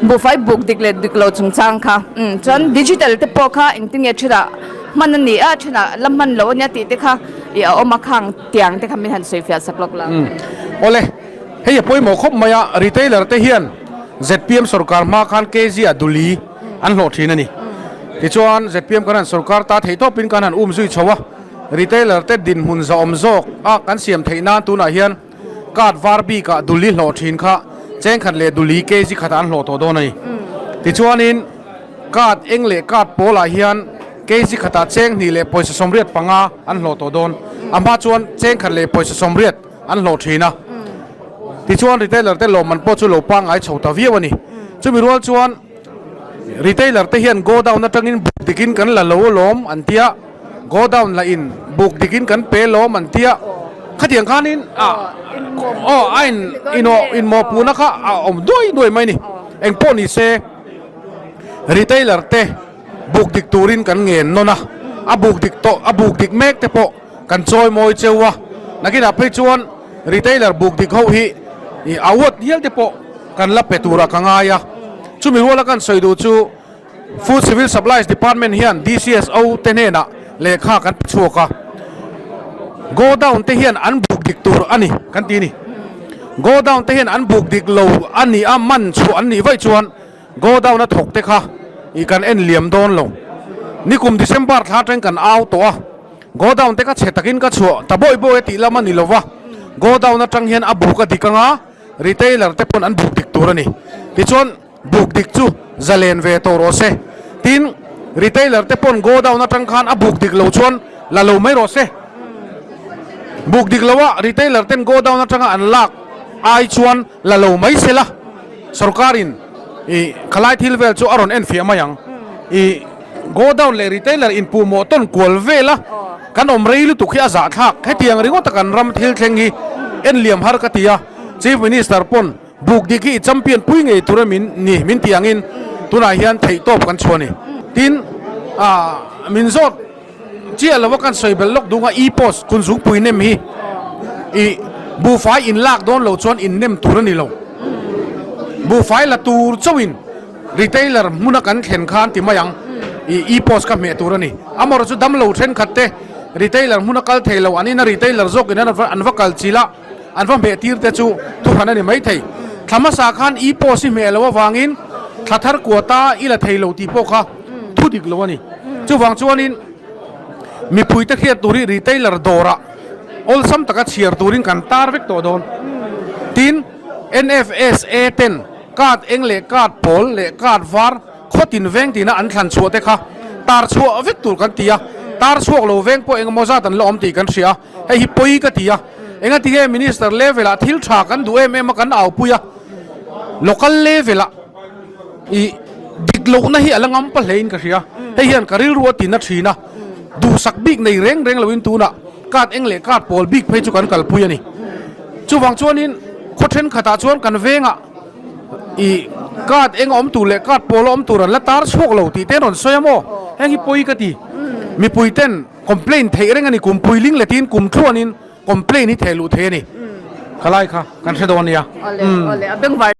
Buhfai buk dik leh dik lo chungchang kha. Umm chuan digital te pawh kha engtin nge thenah hman a ni a, thenah la hman lo a nia tih te kha ih a awm a khang tiang te kha min han sawi fiah sak lawk la. Umm awle, hei a pawimawh khawp mai a, retailer te hian zpm sorkar hma khan kg ah duli an hlawh thin a ni. Tichuan zpm kan han sorkar ta theih tawpin kan han um zui chho a, retailer te dinhmun zahawm zawk a kan siam theih nan tunah hian Card var bikah duli hlawh thin kha chengkhat leh duli kg khatah an hlawh tawh dawn a ni. Tichuanin card eng leh card pawlah hian kg khatah cheng hnih leh pawisa 85 an hlawh tawh dawn. A hma chuan chengkhat leh pawisa 80 an hlawh thin a. Tichuan retailer te lawmman pawh chu lo pangngai chho ta viau a ni. Chumi rual chuan retailer te hian godown atangin buk dikin kan la lo alawm an tia. Godown lah in buk dik in kan pe lawm an tia khatiang khanin ah aw a in inawh inmawhpuhna kha a awm duai duai mai a ni. Engpawh ni se retailer te buk dik turin kan ngen nawn a, a buk dik tawh a buk dik mek te pawh kan chawi mawi cheu a, nakinah phei chuan retailer buk dik ho hi ih award hial te pawh kan la pe turah ka ngai a, chumi ruala kan sawi duh chu. Food Civil Supplies Department hian DCSO te hnenah lehkha kan pe chhuak a, Godown te hian an buk dik tur a ni kan ti a ni. Godown te hian an buk dik lo a nih a, man chhuah an nih vaih chuan Godown a thawk te kha ih kan en liam dawn lo. Nikum December thla atangin kan au tawh a, Godown te kha chhe takin ka chhuah ta bawi bawi a tih lam a ni lo va, Godown atang hian a buk a dik anga retailer te pawn an buk dik tur a ni. Tichuan. Buk dik chu zalen ve tawh rawh se. Tin, retailer te pawn godown atang khan a buk dik lo chuan la lo mai rawh se. Buk dik lo a retailer ten godown atanga an lak ai chuan la lo mai se la. Sorkarin i khalai thil vel chu a rawn enfiah mai ang. I godown leh retailer inpuhmawh tawn kual vel a kan awm rei lutuk hi a zahthlak. Hetiang ringawt a kan ram thil thleng hi enliam har ka ti a. Chief Minister pawn Buk dik hi i champion pui ngei tur a min ni min tih angin tunah hian theihtawp kan chhuah a ni. Tin, ah min zawt chiah lova kan sawi belh lawk dung a e-post kunzungpui nem hi i buhfai in lak dawn lo chuan in nem tur a ni lo. Buhfai la tur chauhin retailer hmuna kan thlen khan ti mai ang i e-post kha hmeh tur a ni. Amaherawhchu chu damlo thenkhat te retailer hmuna kal thei lo an ina retailer zawkin an va kal chilh a. An va hmeh tir te chu thuhran a ni maithei. Thla hmasa khan i post i hmeh lo avangin thla thar kuata i la thei lo tih pawh kha thu dik lo a ni. Chuvang chuanin mipuite hriat tur hi retailer dawrah awlsam taka chhiar turin kan tar vek tawh dawn. Tin, NFSA ten card eng leh card pawl leh card var khawtin veng tina an thlan chhuah te kha tar chhuah vek tur kan ti a, tar chhuak lo veng pawh engemaw zat an la awm tih kan hria a. Hei hi pawi ka ti a, engati nge Minister level ah thil tha kan duh em em a kan aupui a, local level ah ih dik lohna hi a la ngam pa hle in ka hria, hei hian ka rilru a ti na thin a, duhsak bik nei reng reng loin tunah card eng leh card pawl bik phei chu kan kalpui a ni. Chuvang chuanin khaw thenkhatah chuan kan vengah ih card eng a awm tur leh card pawl a awm tur an la tar chhuak lo tih te an rawn sawi a maw? Heng hi pawi ka ti. Mipui ten. Complain theih reng a ni, kum puiling letin kum thluanin complain hi theh luh thei a ni. Khalai kha kan hre dawn nia. Awle, awle, a bengvar.